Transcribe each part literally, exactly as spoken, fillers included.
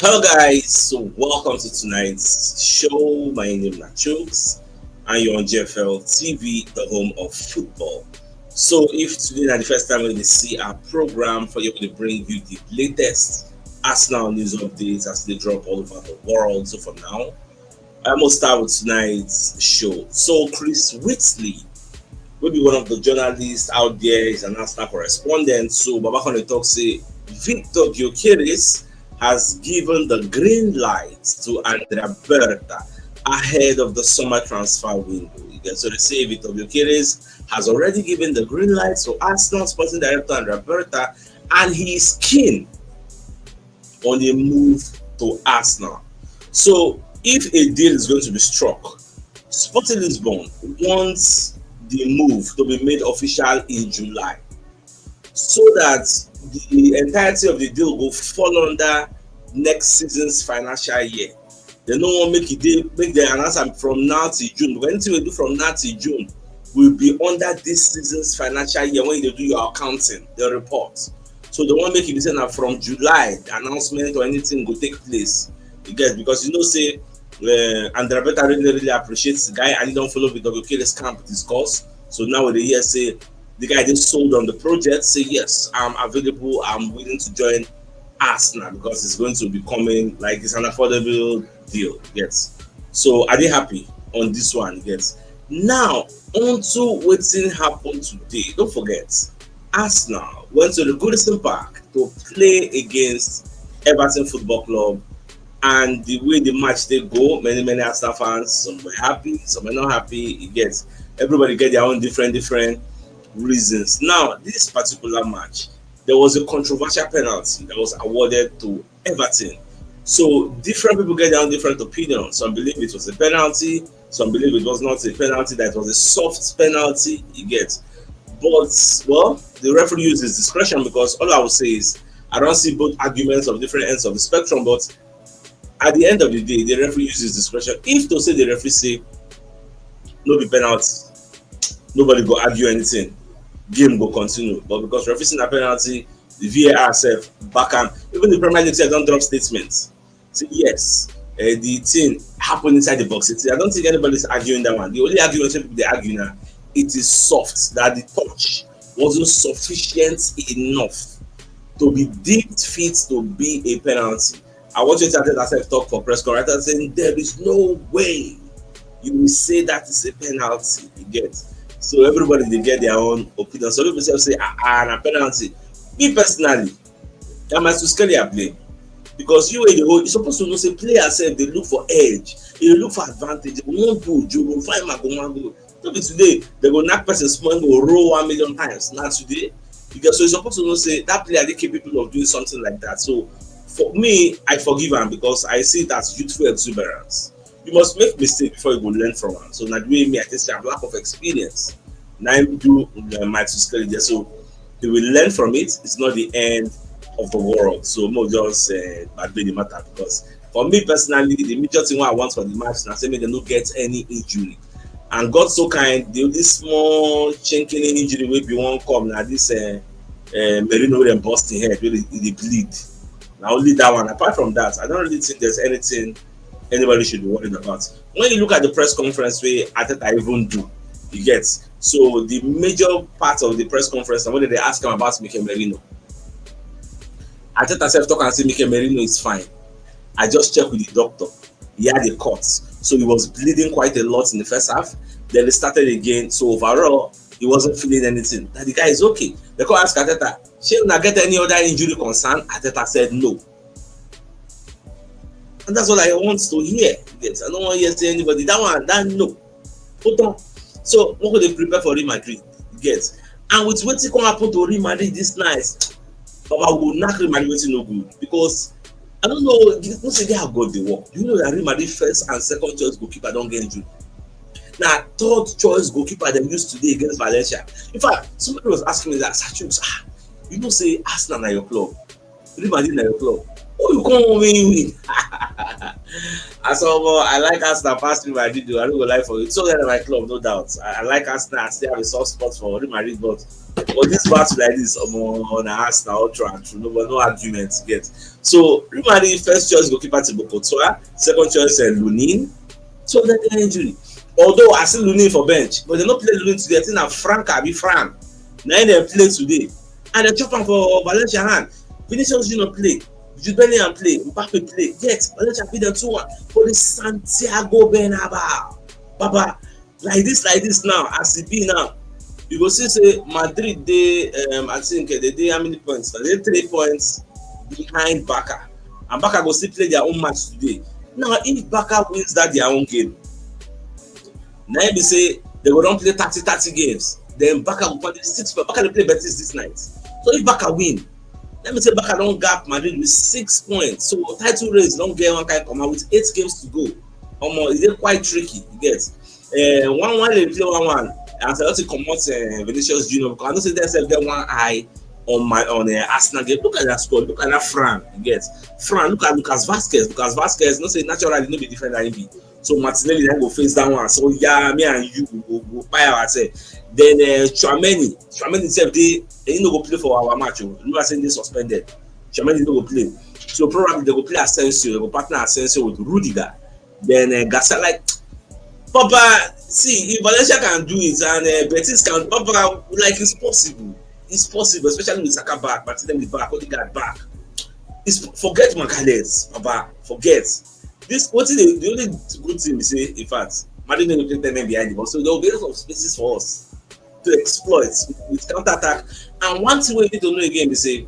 Hello guys, so welcome to tonight's show. My name is Chooks and you're on G F L T V, the home of football. So if today na the first time wey you dey see our program, for you to bring you the latest Arsenal news updates as they drop all over the world. So for now, I must start with tonight's show. So Chris Wheatley, wey be one of the journalists out there, is an Arsenal correspondent. So Baba come dey talk say Victor Gyökeres has given the green light to Andrea Berta ahead of the summer transfer window. You get, so they say Victor Gyökeres has already given the green light to Arsenal sporting director Andrea Berta, and he is keen on a move to Arsenal. So if a deal is going to be struck, Sporting Lisbon wants the move to be made official in July, so that the entirety of the deal go fall under next season's financial year. They no wan make e dey, make dem announce am from now till June, because anything we do from now till June will be under this season's financial year when you dey do your accounting, the report. So they wan make e be say na from July the announcement or anything go take place. You get, because you know say uh, Andrea Berta really, really appreciates the guy, and he don follow Victor Gyökeres camp discuss. So now we dey hear say the guy dey sold on the project, say, "Yes, I'm available, I'm willing to join Arsenal because it's going to be coming, like, it's an affordable deal." Yes. So I dey happy on this one, yes. Now, onto wetin happen today. Don't forget, Arsenal went to the Goodison Park to play against Everton Football Club, and the way the match dey go, many, many Arsenal fans, some were happy, some were not happy. You get, everybody get their own different, different reasons. Now, this particular match, there was a controversial penalty that was awarded to Everton. So different people get their own different opinions. Some believe it was a penalty, some believe it was not a penalty, that it was a soft penalty. You get, but, well, the referee used his discretion, because all I will say is I don't see both arguments of different ends of the spectrum. But at the end of the day, the referee used his discretion. If to say the referee say no be penalty, nobody go argue anything, game go continue. But because referee say na penalty, the V A R sef back am. Even the Premier League sef don drop statement say yes, uh, the thing happened inside the box. I don't think anybody is arguing that one. The only argument wey people dey argue now, it is soft, that the touch wasn't sufficient enough to be deemed fit to be a penalty. I want you to tell yourself, talk for press conference and saying there is no way you will say that is a penalty. You get, so everybody dey get their own opinion. Some people sef say, "Ah, ah, na penalty." Me personally, na Matheus Cunha I blame, because you wey dey hold, you suppose to know say players sef dey look for edge, dey look for advantage. Dem wan do ojoro, find mago mago. No be today dem go knack person small, go roll one million times. Na today. Because, so you suppose to know say that player dey capable of doing something like that. So for me, I forgive am because I see it as youthful exuberance. You must make mistake before you go learn from am. So na the way me I take say am, lack of experience na im do, uh, Matheus Cunha there. So they will learn from it. It's not the end of the world. So mo just, uh, gbagbe the matter, because for me personally, the major thing wey I want for the match na say make dem no get any injury. And God so kind, the only small chinking injury wey be wan come na this, uh, uh, Merino wey dem burst him head, wey dey, e dey bleed. Na only that one. Apart from that, I don't really think there's anything anybody should be worried about. When you look at the press conference wey Arteta even do, you get, so the major part of the press conference na when they ask am about Mikel Merino. Arteta sef talk am say Mikel Merino is fine. I just check with the doctor. He had a cut, so he was bleeding quite a lot in the first half. Then he started again. So overall, he wasn't feeling anything. That the guy is okay. They come ask Arteta, "Shey una get any other injury concern?" Arteta said no. And that's all I want to hear. Yes, I don't want to hear say anybody. That one, that no. Put on. So we go dey prepare for Real Madrid. Yes. And with wetin come happen to Real Madrid this night, Baba, we go knack Real Madrid wetin no good, because I don't know. You know say how God dey work. You know that Real Madrid first and second choice goalkeeper don get injury. Na third choice goalkeeper dem use today against Valencia. In fact, somebody was asking me that, "Sir Chooks, ah, you know say Arsenal na your club, Real Madrid na your club. Who you come win win?" I say, "Omo, I like Arsenal pass Real Madrid o. I no go lie for you. So that na my club, no doubt. I, I like Arsenal. I still have a soft spot for Real Madrid, but But this battle like this, um, on Arsenal, ultra and true, no, no argument yet. So Real Madrid first choice goalkeeper Thibaut Courtois, second choice uh, Lunin. So then the injury. Although I see Lunin for bench, but they no play Lunin today. I think na Frank abi Fran. Na him dem play today, and they chop am for Valencia hand. Vinicius Junior play, Jude Bellingham play, Mbappe play. Yet Valencia beat them two one for the Santiago Bernabeu. Baba, like this, like this now, as e be now, you go see say Madrid dey, um, I think uh, they dey how many points? They dey three points behind Barca, and Barca go still play their own match today. Now, if Barca wins that their own game, na im be say they go don play thirty thirty games. Then Barca go play six. Barca dey play Betis this night. So if Barca win, let me say Barca don gap Madrid with six points. So title race don get one kind comot with eight games to go. Omo, e dey quite tricky. You get uh, one one dey play one one. As I don comot uh, Vinicius Junior, because I know say dem sef get one eye on my on uh, Arsenal game. Look at that squad. Look at that Fran. You get Fran. Look at Lucas Vazquez. Lucas Vazquez, you know say naturally no be defender he be. So Martinelli na go face that one. So yeah, me and you go go, go buy ourselves. Then uh, Tchouameni, Tchouameni sef dey, he no go play for our match. Oh. Remember say he dey suspended. Tchouameni no go play. So probably they go play Asensio. They go partner Asensio with Rudiger. Then uh, Garcia, like, Papa, see, if Valencia can do it and uh, Betis can, Papa, like, it's possible. It's possible, especially with Saka back, Martinelli back, Odegaard back. It's forget Magalhaes, Papa, forget. This what the, the only good thing is say, in fact, Madrid no dey play ten men behind the ball, so there will be a lot of spaces for us to exploit with counter attack. And one thing we need to know again is say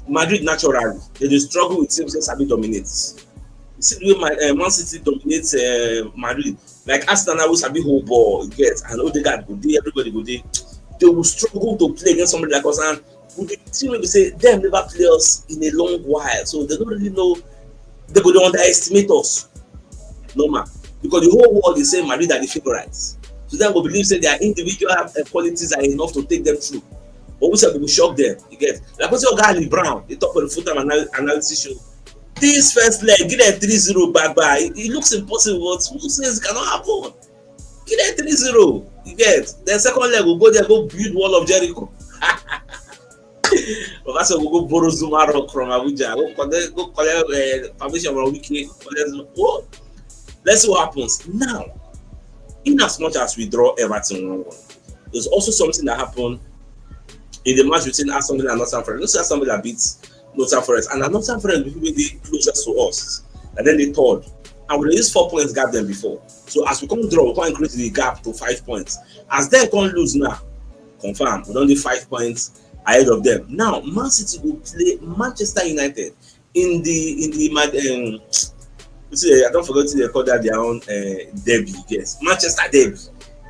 Madrid naturally they dey struggle with teams wey sabi dominate. You see the way my uh, Man City dominates uh, Madrid. Like Arsenal now, we sabi hold ball, you get, and Odegaard go dey, everybody go dey. They will struggle to play against somebody like us, and with the team wey be say dem never play us in a long while, so they don't really know. They go dey underestimate us, normal, because the whole world is saying Madrid are the favourites. So dem go believe say their individual uh, qualities are enough to take them through. But we sef go shock them. You get like wetin Oga Ali Brown dey talk for the full time anal analysis show. This first leg, give them three zero, bye bye. It, it looks impossible, but who says it cannot happen? Give them three zero. You get the second leg, we go there, go build wall of Jericho. Professor will go borrow Zuma rock from Abuja. Go collect, go collect uh, permission from Wiki. Collect, oh, let's see what happens now. In as much as we draw Everton one one, there's also something that happened in the match between Aston Villa and Nottingham Forest. Let's say Aston Villa beats Nottingham Forest, and Nottingham Forest will be the closest to us, and then they third, and we use four points gap them before. So as we come draw, we can increase the gap to five points. As they come lose now, confirm we don't need five points ahead of them. Now Man City will play Manchester United in the in the um, see, I don't forget to they call that their own uh, derby. Yes, Manchester derby,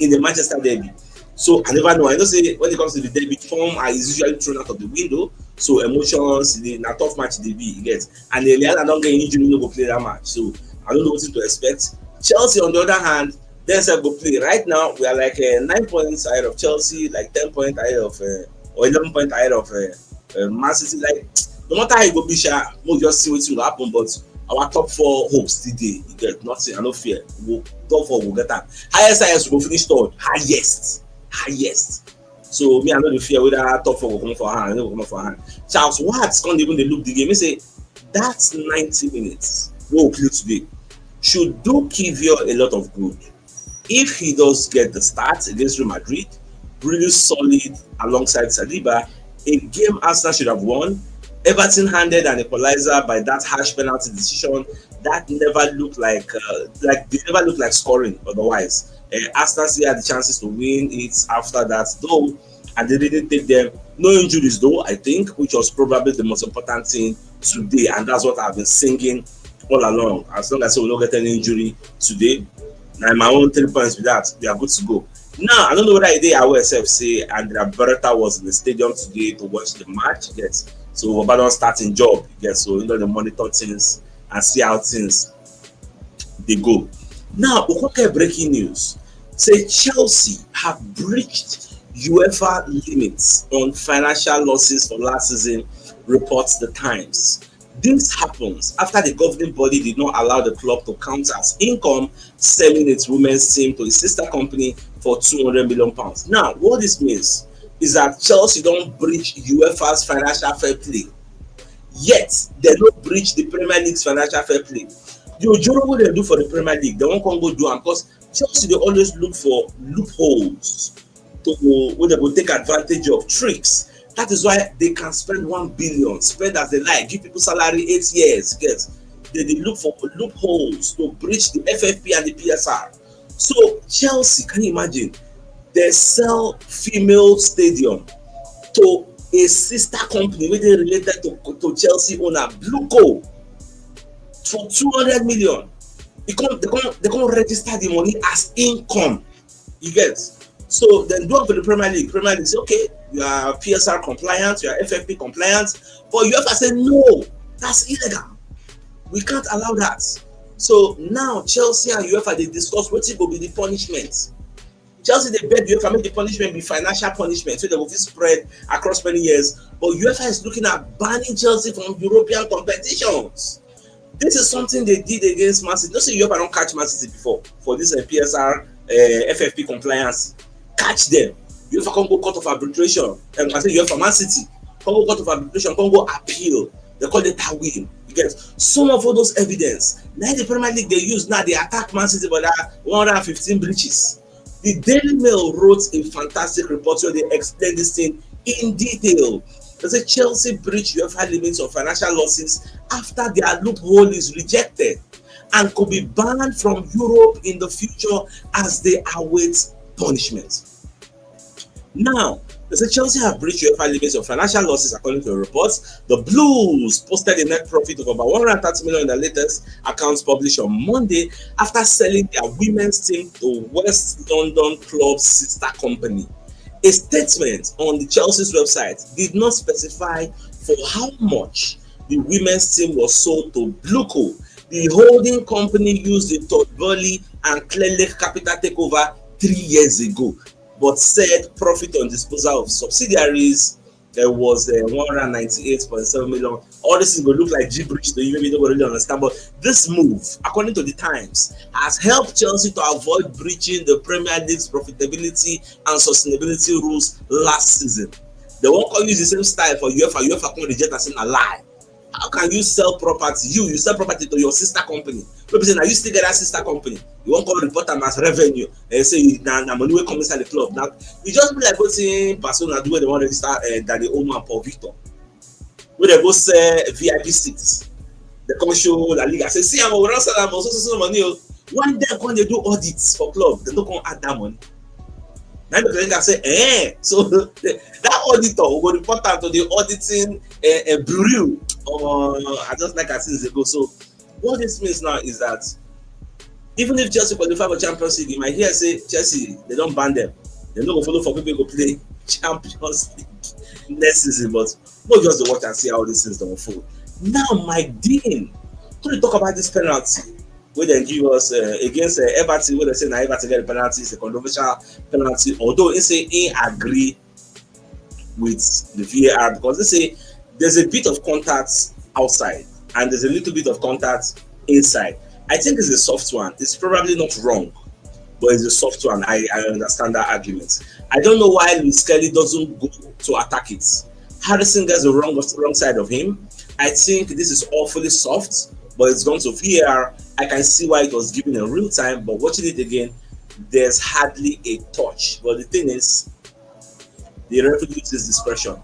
in the Manchester derby. So I never know. I know say when it comes to the derby, form is usually thrown out of the window. So emotions, the na tough match they be, you get. And Erling Haaland don't get injury, no go play that match. So I don't know what to expect. Chelsea, on the other hand, they sef go play. Right now, we are like uh, nine points ahead of Chelsea, like ten points ahead of, uh, or eleven points ahead of uh, uh, Man City. Like, no matter how it go be, sha, we'll just see what will happen. But our top four hopes today, you get nothing. I no fear. We'll, top four will get that. Highest, highest will finish third. Highest, highest. So me, I no dey fear whether top four go come for hand, no go come for hand. Charles Watts can't even dey look the game. He say that's ninety minutes. We'll play today. Should do Kivior a lot of good. If he does get the start against Real Madrid, really solid alongside Saliba, a game Arsenal should have won. Everton handed an equalizer by that harsh penalty decision. That never looked like uh, like they never looked like scoring otherwise. Uh, Arsenal still had the chances to win it after that, though, and they didn't take them. No injuries, though, I think, which was probably the most important thing today, and that's what I've been singing all along. As long as we don't get any injury today, now my own three points with that, we are good to go. Now, I don't know whether they are aware self say Andrea Beretta was in the stadium today to watch the match. Yes, so Obadon starting job. Yes, so you know the monitor things and see how things they go. Now, we come get breaking news. Say Chelsea have breached UEFA limits on financial losses for last season, reports the Times. This happens after the governing body did not allow the club to count as income selling its women's team to a sister company for two hundred million pounds. Now, what this means, is that Chelsea don breach UEFA's financial fair play, yet dem no breach the Premier League's financial fair play. The ojoro wey dem do for the Premier League, dem wan come go do am, because Chelsea dey always look for loopholes to, wey dem go take advantage of, tricks. That is why they can spend one billion, spend as they like, give people salary eight years, get. They dey look for loopholes to breach the FFP and the PSR. So Chelsea, can you imagine? They sell female stadium to a sister company wey dey related to, to Chelsea owner, Blueco, for two hundred million. They come, they come, they come register the money as income. You get? So then do am for the Premier League. Premier League say, "Okay, you are PSR compliant, you are FFP compliant," but UEFA say, "No, that's illegal. We can't allow that." So now Chelsea and UEFA dey discuss wetin go be the punishment. Chelsea dey beg UEFA make the punishment be financial punishment, so dem go fit spread across many years. But UEFA is looking at banning Chelsea from European competitions. This is something they did against Man City. No say UEFA don catch Man City before for this, uh, PSR, uh, FFP compliance. Catch them. UEFA come go court of arbitration. Um, I say UEFA, Man City come go court of arbitration, come go appeal. They call it a win. You get? Some of all those evidence, now the Premier League they use now, they attack Man City for that one hundred fifteen breaches. The Daily Mail wrote a fantastic report where they explain this thing in detail. They say Chelsea breached UEFA limits of financial losses after their loophole is rejected and could be banned from Europe in the future as they await punishment. Now, they say Chelsea have breached UEFA limits of financial losses, according to the reports. The Blues posted a net profit of about one hundred thirty million in the latest accounts published on Monday after selling their women's team to West London club sister company. A statement on the Chelsea's website did not specify for how much the women's team was sold to Blueco, the holding company used the Todd Boehly and Clearlake Capital takeover three years ago, but said profit on disposal of subsidiaries, there was, uh, one hundred ninety-eight point seven million. All this is going to look like gibberish to you, maybe you don't really understand. But this move, according to the Times, has helped Chelsea to avoid breaching the Premier League's profitability and sustainability rules last season. They won't come use the same style for UEFA. UEFA come reject and say na lie. How can you sell property? You, you sell property to your sister company. People say now you still get that sister company. You won't come report them as revenue and say na, na money will come inside the club. Now you just be like wetin Barcelona do when they want to register, uh, Dani Olmo and Paul Victor. Where they go sell VIP seats. They come show La Liga. Say, "See, I'm a sell am so, so, so money." Oh. When they come, they do audits for club. They don't come add that money. Now the Liga say, "Eh." So that auditor will go report am to the auditing, uh, uh, bureau. Uh, I just like I since ago. So what this means now is that even if Chelsea qualify for Champions League, you might hear say Chelsea, they don't ban them. They no go follow for people go play Champions League next season. But we'll just watch and see how these things don't unfold. Now, Mike Dean, could you talk about this penalty where they give us, uh, against, uh, Everton, where they say now Everton get a penalty, it's a controversial penalty, although he say he agree with the VAR, because they say there's a bit of contact outside and there's a little bit of contact inside. I think it's a soft one. It's probably not wrong, but it's a soft one. I, I understand that argument. I don't know why Luis Kelly doesn't go to attack it. Harrison gets the wrong, wrong side of him. I think this is awfully soft, but it's gone to VAR. I can see why it was given in real time, but watching it again, there's hardly a touch. But the thing is, the referee uses discretion.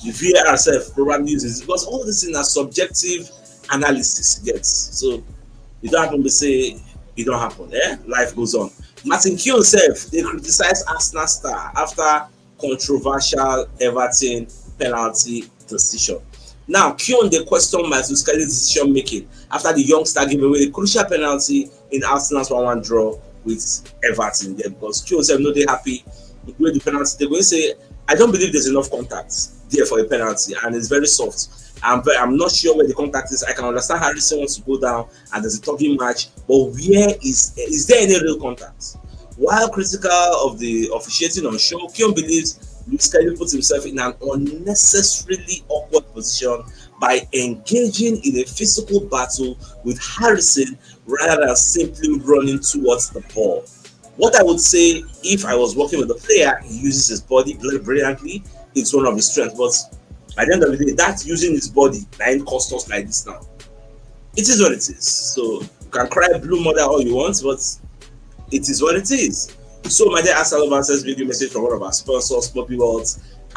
The VAR self probably uses, because all this in a subjective analysis gets. So you don't happen to say it don't happen. Eh? Life goes on. Martin Keown self, they criticize Arsenal star after controversial Everton penalty decision. Now, Keown, they question Michael Scully's decision making after the young star gave away a crucial penalty in Arsenal's one one draw with Everton there, because Keown said no, they happy with the penalty. They're going to say, "I don't believe there's enough contact there for a penalty, and it's very soft. I'm very, I'm not sure where the contact is. I can understand Harrison wants to go down, and there's a talking match, but where is, is there any real contact?" While critical of the officiating on show, Keown believes Luis Kelly put himself in an unnecessarily awkward position by engaging in a physical battle with Harrison rather than simply running towards the ball. What I would say, if I was working with a player, he uses his body brilliantly. It's one of his strengths. But at the end of the day, that using his body, that ain't cost us like this now. It is what it is. So you can cry blue mother all you want, but it is what it is. So my dear Arsenal lovers, let's bring you a message from one of our sponsors, Mobi World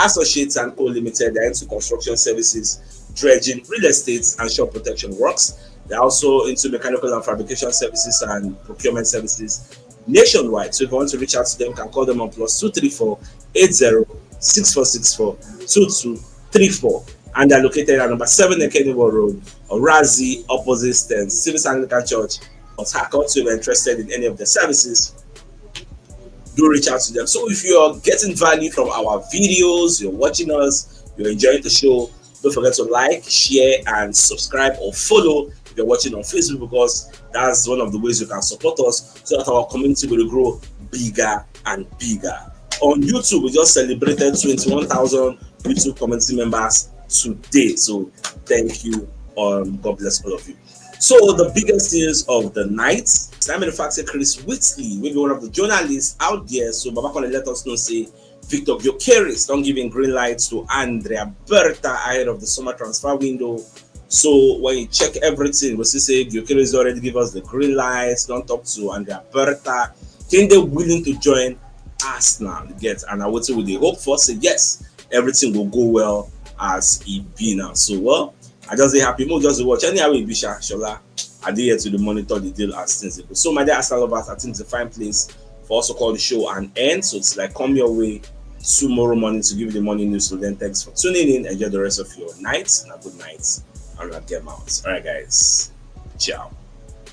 Associates and Co Limited. They're into construction services, dredging, real estate, and shore protection works. They're also into mechanical and fabrication services and procurement services nationwide. So if you want to reach out to them, you can call them on plus two three four eight zero six four six four two two three four. And they're located at number seven Ekeniwo Road, Orazi, opposite the Civil Anglican Church, Port Harcourt. So if you're interested in any of the services, do reach out to them. So if you're getting value from our videos, you're watching us, you're enjoying the show, don't forget to like, share, and subscribe or follow if you're watching on Facebook, because that's one of the ways you can support us so that our community will grow bigger and bigger. On YouTube, we just celebrated twenty-one thousand YouTube community members today. So thank you. Um, God bless all of you. So the biggest news of the night, Simon Faxe, Chris Whitley will be one of the journalists out there. So Baba Kole let us know say Victor Gyökeres don give him green light to Andrea Berta ahead of the summer transfer window. So when you check everything, we see say Gyökeres already give us the green light. Don't talk to Andrea Berta. Can they willing to join Arsenal? Get and I what we dey hope for. Say yes, everything will go well as it be now. So well, I just dey happy. Mo just dey watch anyhow we be sha Shola. I dey here to dey monitor the deal as things dey go. So my dear Arsenal lovers, I think it's a fine place for us to call the show an end. So it's like come your way tomorrow morning to give you the morning news. So then thanks for tuning in. Enjoy the rest of your night and a good night. And I'll get out. All right, guys. Ciao.